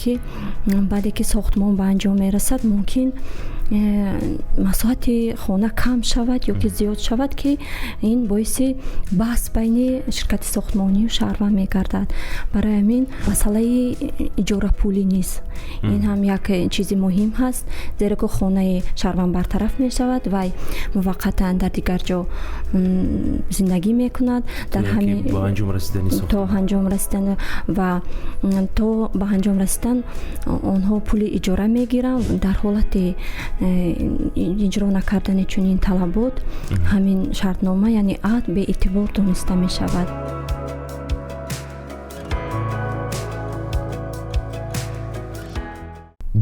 ки баъде ки сохтмон ба анҷом мерасад, мумкин масоҳати хона кам шавад ё ки зиёд шавад, ки ин боиси баҳс байни ширкати сохтмонию шаҳрванд мегардад. Барои ҳамин масъалаи иҷорапулӣ низ ин ҳам як чизи муҳим ҳаст, зеро ки хонаи шаҳрванд бартараф мешавад, вай муваққатан дар дигар ҷо зиндагӣ мекунад, дар то анҷом расидан ва то ба анҷом расидан онҳо пули иҷора мегиранд. Дар ҳолати иҷро накардани чунин талабот ҳамин шартнома, яъне аҳд, беэътибор дониста мешавад.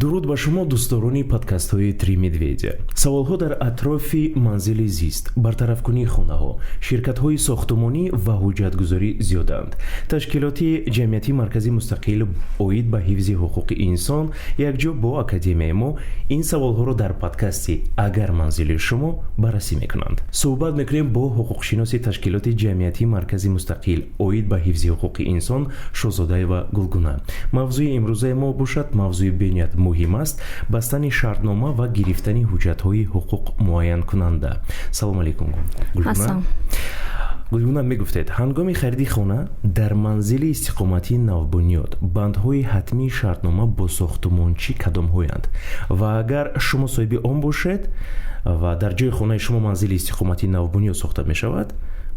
Дуруд ба шумо, дӯстдорони подкастҳои «Три медведя». Саволҳо дар атрофи манзили зист, бартарафкунии хонаҳо, ширкатҳои сохтумонӣ ва ҳуҷҷатгузорӣ зиёданд. Ташкилоти ҷамъиятии Маркази мустақил оид ба ҳифзи ҳуқуқи инсон якҷо бо академияи мо ин саволҳоро дар подкасти «Агар манзили шумо» баррасӣ мекунанд. Суҳбат мекунем бо ҳуқуқшиноси ташкилоти ҷамъиятии Маркази мустақил оид ба ҳифзи ҳуқуқи инсон Шоҳзодаева Гулгуна. Мавзӯи имрӯзаи мо бошад, мавзӯи бениҳоят муҳим аст: бастани шартнома ва гирифтани ҳуҷҷатҳои ҳуқуқ муайянкунанда. Салому алейкум, Гулгуна. Гулгуна, мегуфтед, ҳангоми хариди хона дар манзили истиқоматии навбунёд бандҳои ҳатмии шартнома бо сохтумончӣ кадомҳоянд ва агар шумо соҳиби он бошед ва дар ҷои хонаи шумо манзили истиқоматии навбунёд сохта мешавад,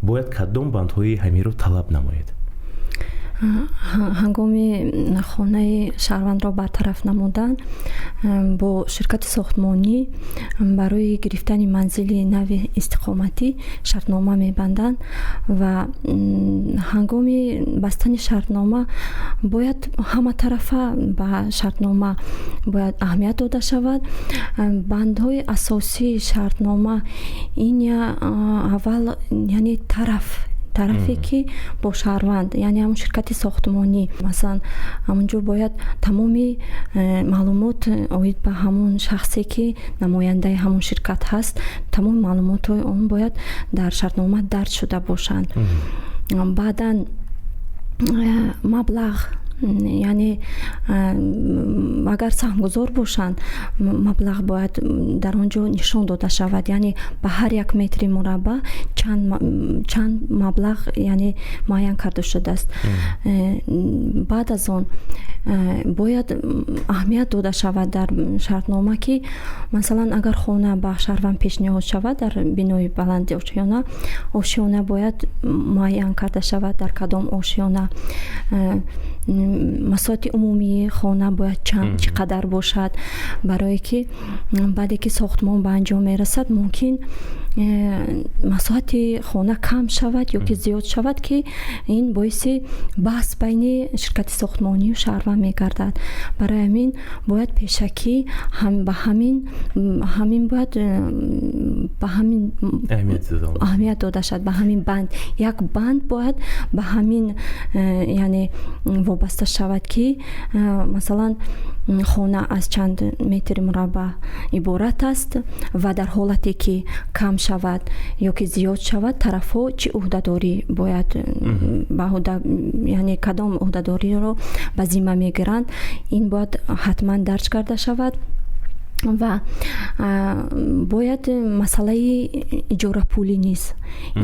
бояд кадом бандҳои ҳамиро талаб намоед? Ҳангоми хонаи шаҳрвандро бартараф намудан, бо ширкати сохтмонӣ барои гирифтани манзили нави истиқоматӣ шартнома мебанданд ва ҳангоми бастани шартнома бояд ҳаматарафа ба шартнома бояд аҳамият дода шавад. Бандҳои асосии шартнома ин аввал, яъне тарафе ки бо шаҳрванд, яъне ҳамон ширкати сохтмонӣ, масалан, ҳамонҷо бояд тамоми маълумот оид ба ҳамон шахсе ки намояндаи ҳамон ширкат ҳаст, тамоми маълумотҳои он бояд дар шартнома дарҷ шуда бошанд. Баъдан маблағ, яъне агар саҳмгузор бошанд, маблағ бояд дар он ҷо нишон дода шавад, яъне ба ҳар як метри мураббаъ чанд маблағ, яъне муайян карда шудааст. Баъд аз он бояд аҳамият дода шавад дар шартнома, ки масалан, агар хона ба шаҳрванд пешниҳод шавад дар бинои баланди ошёна, ошёна бояд муайян карда шавад, дар кадом ошёна, масоҳати умумии хона бояд чӣ қадар бошад, барое ки баъде ки сохтмон ба анҷом мерасад, мумкин масоҳати хона кам шавад ё ки зиёд шавад, ки ин боиси баҳс байни ширкати сохтмонию шаҳрванд мегардад. Барои ҳамин бояд пешакӣ ба ҳамин бояд ба ҳамин аҳамият дода шавад, ба ҳамин банд, як банд бояд ба ҳамин яъне вобаста шавад, ки масалан, хона аз чанд метри мураббаъ иборат аст ва дар ҳолате ки кам шавад ё ки зиёд шавад, тарафҳо чӣ ӯҳдадорӣ бояд ба яъне кадом ӯҳдадориро ба зимма мегиранд, ин бояд ҳатман дарҷ карда шавад. Ва бояд масъалаи иҷорапулӣ низ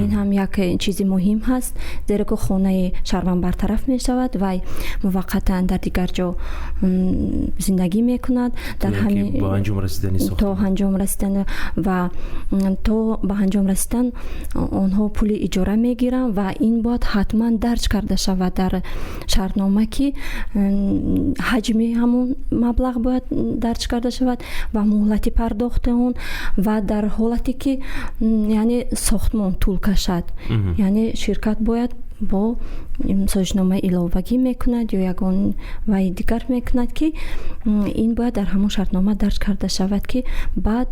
ин ҳам як чизи муҳим ҳаст, зеро ки хонаи шаҳрванд бартараф мешавад, вай муваққатан дар дигар ҷо зиндагӣ мекунад, дар то анҷом расидан ва то ба анҷом расидан онҳо пули иҷора мегиранд ва ин бояд ҳатман дарҷ карда шавад дар шартнома, ки ҳаҷми ҳамон маблағ бояд дарҷ карда шавад ва муҳлати пардохти он, ва дар ҳолате ки яъне сохтмон тӯл кашад, яъне ширкат бояд бо созишномаи иловагӣ мекунад ё ягон вай дигар мекунад, ки ин бояд дар ҳамон шартнома дарҷ карда шавад, ки баъд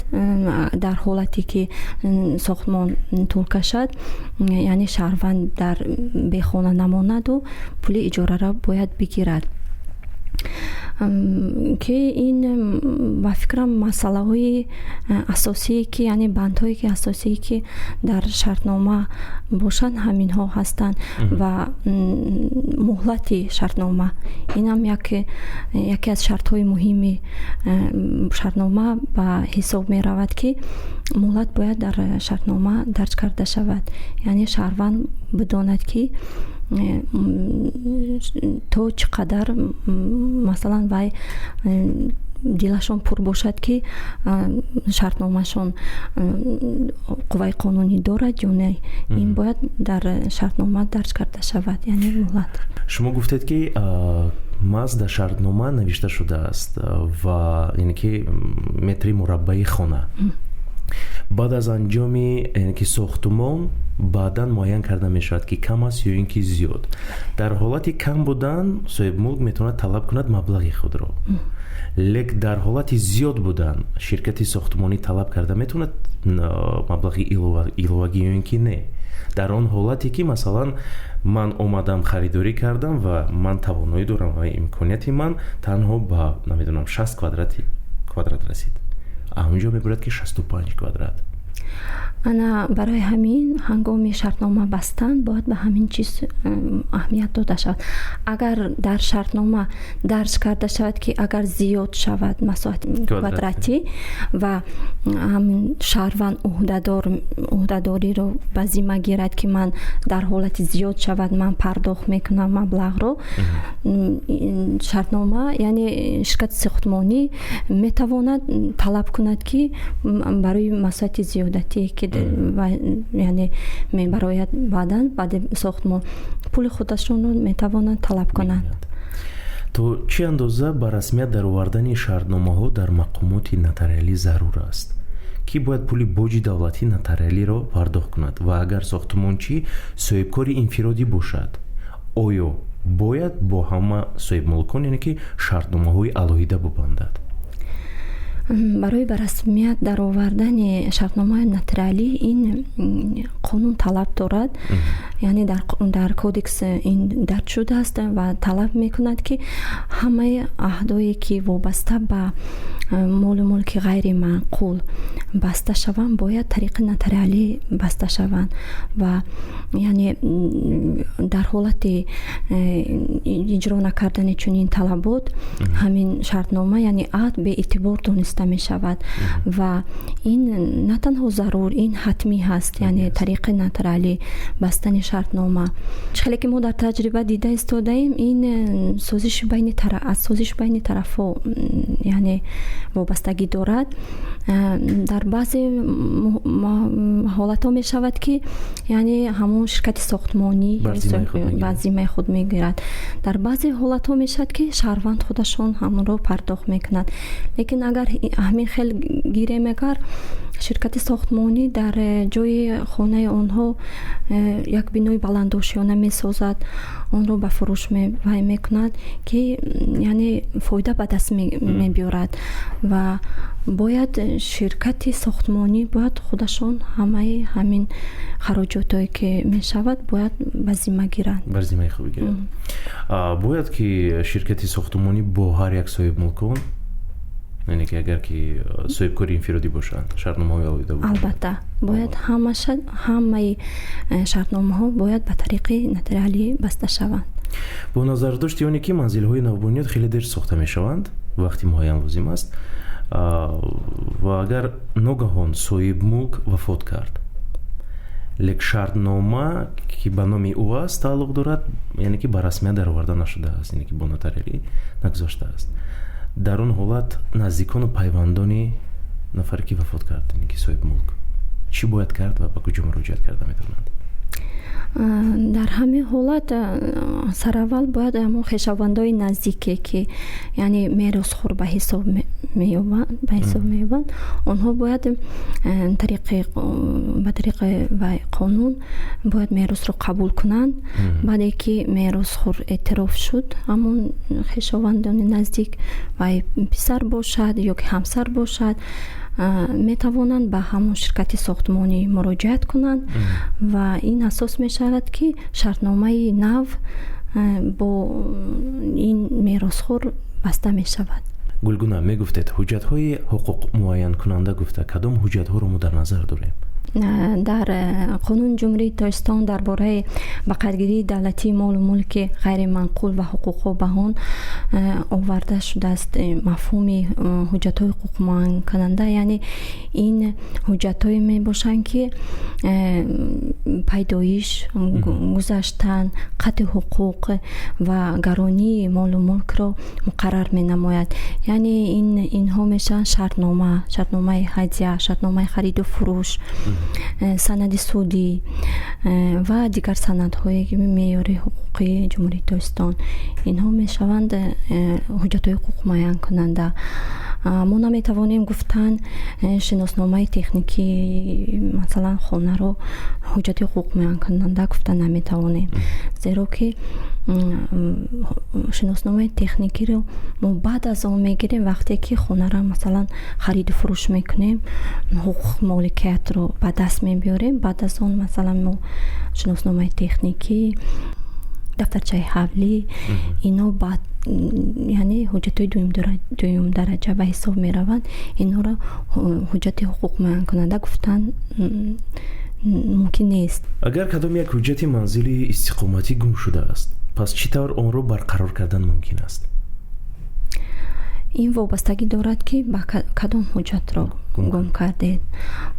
дар ҳолате ки сохтмон тӯл кашад, яъне шаҳрванд дар бехона намонаду пули иҷораро бояд бигирад. Ки ин, ба фикрам, масъалаҳои асосие ки, яъне бандҳое ки асосие ки дар шартнома бошанд, ҳаминҳо ҳастанд. Ва муҳлати шартнома, инам яке аз шартҳои муҳими шартнома ба ҳисоб меравад, ки муҳлат бояд дар шартнома дарҷ карда шавад, яъне шаҳрванд бидонад, ки то чӣ қадар, масалан, вай дилашон пур бошад, ки шартномашон қувваи қонунӣ дорад ё не. Ин бояд дар шартнома дарҷ карда шавад, яъне муҳлат. Шумо гуфтед, ки маҳз дар шартнома навишта шудааст ва яъне ки метри мураббаи хона баъд аз анҷоми, яъне ки сохтумон, баъдан муайян карда мешавад, ки кам аст ё ин ки зиёд. Дар ҳолати кам будан соҳибмулк метавонад талаб кунад маблағи худро, лек дар ҳолати зиёд будан ширкати сохтумонӣ талаб карда метавонад маблағи иловагӣ ё ин ки не? Дар он ҳолате ки, масалан, ман омадам, харидорӣ кардам ва ман тавоноӣ дорам ва имконияти ман танҳо ба, намедонам, 60 квадрат расид, онҷо мебурад ки 65 квадрат. Ана барои ҳамин ҳангоми шартнома бастан бояд ба ҳамин чиз аҳамият дода шавад. Агар дар шартнома дарҷ карда шавад, ки агар зиёд шавад масоҳати квадратӣ ва шаҳрванд ӯҳдадориро ба зимма гирад, ки ман дар ҳолати зиёд шавад, ман пардохт мекунам маблағро, шартнома, яъне ширкати сохтмонӣ метавонад талаб кунад, ки барои масоҳати зиёдатие ки, яъне мебарояд баъдан, баъди сохтмон, пули худашонро метавонанд талаб кунанд. То чӣ андоза ба расмият даровардани шартномаҳо дар мақомоти нотариалӣ зарур аст? Кӣ бояд пули боҷи давлатии нотариалиро пардохт кунад? Ва агар сохтумончӣ соҳибкори инфиродӣ бошад, оё бояд бо ҳама соҳибмулкон, яъне ки шартномаҳои алоҳида бубандад? Барои ба расмият даровардани шартномаи нотариалӣ ин қонун талаб дорад, яъне дар кодекс ин дарҷ шудааст ва талаб мекунад, ки ҳамаи аҳдое ки вобаста ба молу мулки ғайриманқул баста шаванд, бояд тариқи нотариалӣ баста шаванд. Ва яъне дар ҳолати иҷро накардани чунин талабот ҳамин шартнома, яъне аҳд, беэътибор дониста мешавад. Ва ин на танҳо зарур, ин ҳатмӣ ҳаст, яъне тариқи нотариалӣ бастани шартнома. Чӣ хеле ки мо дар таҷриба дида истодаем, ин созиши байни аз созиш байни тарафҳо, яъне вобастагӣ дорад. Дар баъзе ҳолатҳо мешавад, ки яъне ҳамон ширкати сохтмонӣ ба зиммаи худ мегирад, дар баъзе ҳолатҳо мешавад, ки шаҳрванд худашон ҳамонро пардохт мекунад. Лекин агар ҳамин хел гирем, агар ширкати сохтмонӣ дар ҷои хонаи онҳо як бинои баландошёна месозад, онро ба фурӯш вай мекунад, ки яъне фоида ба даст мебиёрад, ва бояд ширкати сохтмонӣ бояд худашон ҳамаи ҳамин хароҷотое ки мешавад, бояд ба зимма гиранд. Бар зиммаи худ бигирад. Бояд ки ширкати сохтмонӣ бо ҳар як соҳибмулкон, яъне ки агар ки соҳибкори инфиродӣ бошанд, шартномаҳои алоҳида? Албатта, бояд ҳамаи шартномаҳо бояд ба тариқи нотариалӣ баста шаванд. Бо назардошти оне ки манзилҳои навбунёд хеле дер сохта мешаванд, вақти муайян лозим аст, ва агар ногаҳон соҳибмулк вафот кард, лек шартнома ки ба номи ӯ аст тааллуқ дорад, яъне ки ба расмият дароварда нашудааст, яъне ки бо нотариалӣ нагузоштааст, дар он ҳолат наздикону пайвандони нафаре ки вафот кард, яъне ки соҳибмулк, чӣ бояд кард ва ба куҷо муроҷиат карда метавонанд? Дар ҳамин ҳолат сараввал бояд ҳамон хешовандои наздике ки, яъне меросхӯр ба ҳисоб меёбанд, онҳо бояд ба тариқи қонун бояд меросро қабул кунанд. Баъде ки меросхӯр эътироф шуд, ҳамон хешовандони наздик, вай писар бошад ё ки ҳамсар бошад, метавонанд ба ҳамон ширкати сохтмонӣ муроҷиат кунанд ва ин асос мешавад, ки шартномаи нав бо ин меросхӯр баста мешавад. Гулгуна, мегуфтед, ҳуҷҷатҳои ҳуқуқмуайянкунанда гуфта кадом ҳуҷҷатҳоро мо дар назар дорем? Дар Қонуни Ҷумҳурии Тоҷикистон дар бораи ба қайдгирии давлатии молу мулки ғайриманқул ва ҳуқуқҳо ба он оварда шудааст мафҳуми ҳуҷҷатҳои ҳуқуқмуайянкунанда, яъне ин ҳуҷҷатҳое мебошанд, ки пайдоиш, гузаштан, қатъи ҳуқуқ ва гаронии молу мулкро муқаррар менамояд. Яъне инҳо мешаванд шартнома, шартномаи ҳадя, шартномаи хариду фурӯш, санади судӣ ва дигар санадҳои меъёри ҳуқуқии Ҷумҳурии Тоҷикистон. Инҳо мешаванд ҳуҷҷатҳои ҳуқуқмуайянкунанда. Мо наметавонем гуфтан шиносномаи техникӣ, масалан, хонаро ҳуҷҷати ҳуқуқмуайянкунанда гуфта наметавонем, зеро ки шиносномаи техникиро мо баъд аз он мегирем, вақте ки хонаро, масалан, хариду фурӯш мекунем, ҳуқуқи моликиятро ба даст мебиёрем. Баъд аз он, масалан, мо шиносномаи техникӣ, дафтарчаи ҳавлӣ, ино баъд, яъне ҳуҷҷатҳои дуюмдараҷа ба ҳисоб мераванд. Инҳоро ҳуҷҷати ҳуқуқмуайянкунанда гуфтан мумкин нест. Агар кадом як ҳуҷҷати манзили истиқоматӣ гум шудааст, пас чӣ тавр онро барқарор кардан мумкин аст? Ин вобастагӣ дорад, ки ба кадом ҳуҷҷатро гум кардед.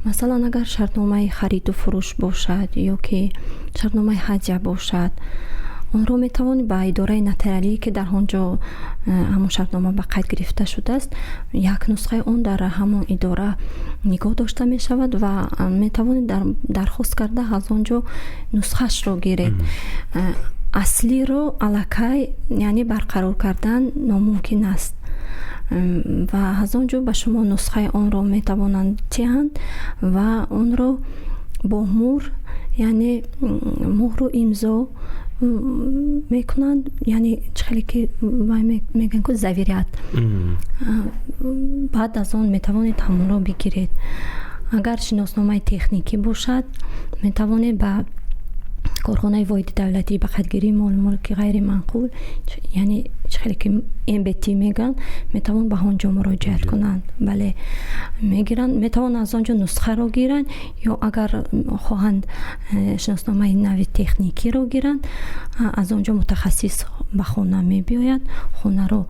Масалан, агар шартномаи хариду фурӯш бошад ё ки шартномаи ҳадя бошад, онро метавонед ба идораи нотариалие, ки дар он ҷо ҳамон шартнома ба қайд гирифта шудааст, як нусхаи он дар ҳамон идора нигоҳ дошта мешавад ва метавонед дархост карда аз он ҷо нусхаашро гиред. Аслиро аллакай, яъне, барқарор кардан номумкин аст ва аз он ҷо ба шумо нусхаи онро метавонанд диҳанд ва онро бо муҳр, яъне муҳру имзо мекунанд, яъне чӣ хеле ки мегӯянд ку, заверять. Баъд аз он метавонед ҳамонро бигиред. Агар шиносномаи техникӣ бошад, метавонед ба корхонаи воҳиди давлатии ба қайдгирии молу мулки ғайриманқул, яъне чӣ хеле ки МБТ мегӯянд, метавон ба он ҷо муроҷиат кунанд. Бале, мегиранд, метавонанд аз он ҷо нусхаро гиранд ё агар хоҳанд, шиносномаи нави техникиро гиранд, аз он ҷо мутахассис ба хона мебиёяд, хонаро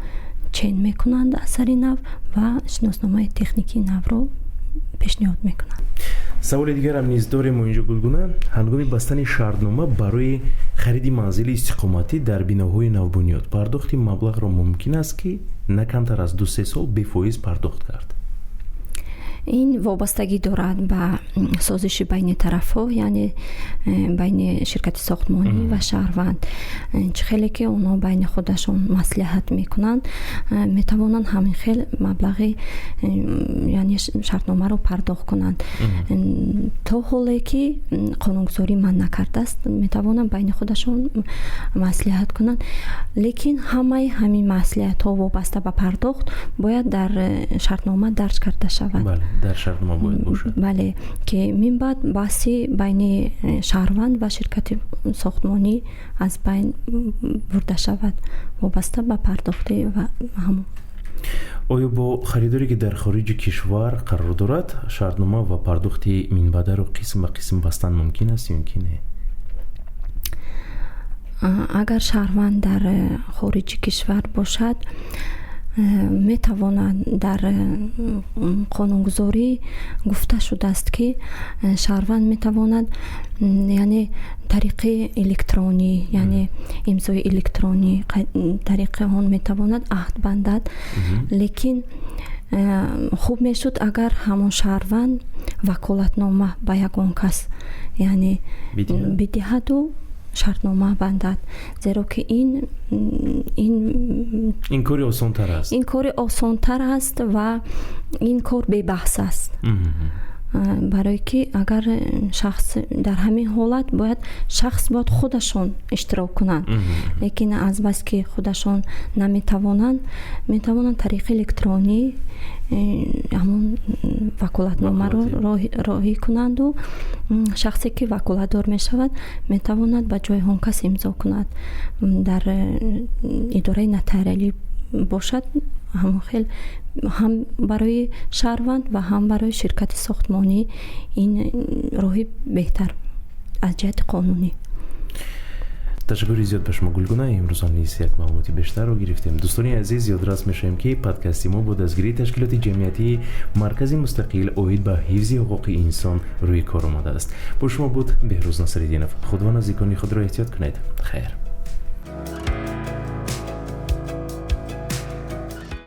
чен мекунанд аз сари нав ва шиносномаи техникии навро пешниҳод мекунанд. Саволи дигарам низ дорем инҷо, Гулгуна. Ҳангоми бастани шартнома барои хариди манзили истиқоматӣ дар биноҳои навбунёд пардохти маблағро мумкин аст, ки на камтар аз 2-3 сол бефоиз пардохт кард? Ин вобастагӣ дорад ба созиши байни тарафҳо, яъне байни ширкати сохтмонӣ ва шаҳрванд. Чӣ хеле ки онҳо байни худашон маслиҳат мекунанд, метавонанд ҳамин хел маблағи, яъне шартномаро пардохт кунанд. То ҳоле ки қонунгузорӣ манъ накардааст, метавонанд байни худашон маслиҳат кунанд, лекин ҳамаи ҳамин маслиҳатҳо вобаста ба пардохт бояд дар шартнома дарҷ карда шавад. Дар шартнома бояд бошад. Бале, ки минбаъд баҳси байни шаҳрванд ва ширкати сохтмонӣ аз байн бурда шавад вобаста ба пардохти ва ҳамон. Оё бо харидоре, ки дар хориҷи кишвар қарор дорад, шартнома ва пардохти минбаъдаро қисм ба қисм бастан мумкин аст ё ки не? Агар шаҳрванд дар хориҷи кишвар бошад, метавонад. Дар қонунгузорӣ гуфта шудааст, ки шаҳрванд метавонад, яъне тариқи электронӣ, яъне имзои электронӣ, тариқи он метавонад аҳд бандад, лекин хуб мешуд, агар ҳамон шаҳрванд ваколатнома ба ягон кас, яъне, бидиҳаду шартнома бандад, зеро ки ин Ин кори осонтар аст. Ин кори осонтар аст ва ин кор бебаҳс аст, барое ки агар шахс дар ҳамин ҳолат бояд шахс бояд худашон иштирок кунанд, лекин азбаски худашон наметавонанд, метавонанд тариқи электронӣ ҳамон ваколатномаро роҳӣ кунанду шахсе ки ваколатдор мешавад, метавонад ба ҷои он кас имзо кунад, дар идораи нотариалӣ. бошад, ҳамон хел ҳам барои шаҳрванд ва ҳам барои ширкати сохтмонӣ ин роҳи беҳтар аз ҷиҳати қонунӣ. Ташаккури зиёд ба шумо, Гулгуна. Имрӯзон низ як маълумоти бештарро гирифтем. Дӯстони азиз, ёдрас мешавем, ки подкасти мо бо дастгирии ташкилоти ҷамъиятии Маркази мустақил оид ба ҳифзи ҳуқуқи инсон рӯи кор омадааст. Бо шумо буд Беҳрӯз Насриддинов. Худ ва наздикони худро эҳтиёт кунед. Хайр.